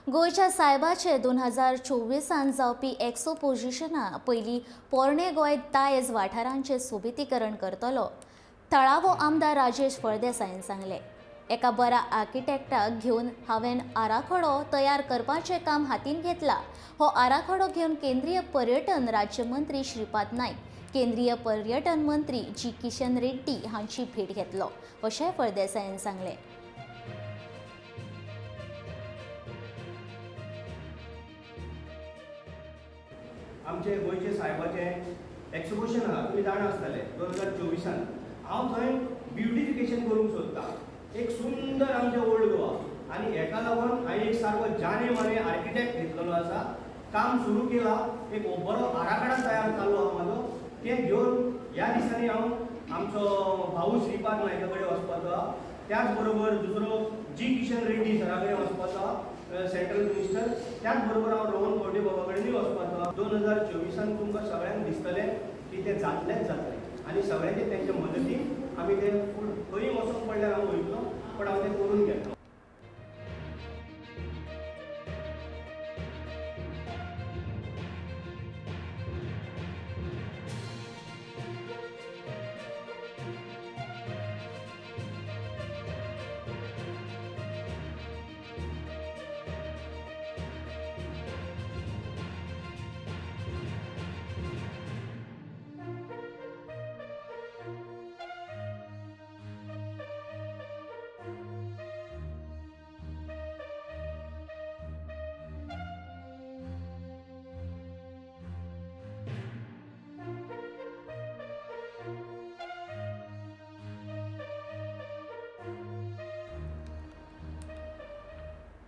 गोंयच्या सायबाचे 2024 जावपी एक्सपोजिशना पयलीं पोरणे गोंय दायज वाठारांचें सोबितीकरण करतलो, थळावो आमदार राजेश फळदेसायन सांगलें. एका बऱ्या आर्किटेक्टाक घेवन हांवें आराखडो तयार करपाचें काम हातीन घेतला. हो आराखडो घेवन केंद्रीय पर्यटन राज्यमंत्री श्रीपाद नायक, केंद्रीय पर्यटन मंत्री जी किशन रेड्डी हांची भेट घेतलो, अशें फळदेसायन सांगलें. आमचे गोंयचे सायबाचें एक्सिबिशन आहा, तुमी जाणा आसतले, 2024. हांव थंय ब्युटिफिकेशन करूंक सोदतां, एक सुंदर आमचें ओल्ड गोवा. आनी हेका लागून हांवें एक सारको जाने माने आर्किटेक्ट घेतलेलो आसा. काम सुरू केलां. एक बरो आराखडा तयार जालो आहा म्हाजो. तें घेवन ह्या दिसांनी हांव आमचो भाऊ श्रीपाद नायका कडेन वचपाचो आहा. त्याच बरोबर दुसरो जी किशन रेड्डी सरा कडेन वचपाचो आहा, सेंट्रल मिनिस्टर. त्याच बरोबर हांव रोहन खंवटे बाबा कडेनूय वचपाचो आहा. 2024 तुमकां सगळ्यांक दिसतलें की तें जातलेंच जातलें आनी सगळ्यांचे तेंच्या मदतीन आमी तें फुडें खंय वचोंक पडल्यार हांव वयतलो, पण हांव तें करून घेतलो.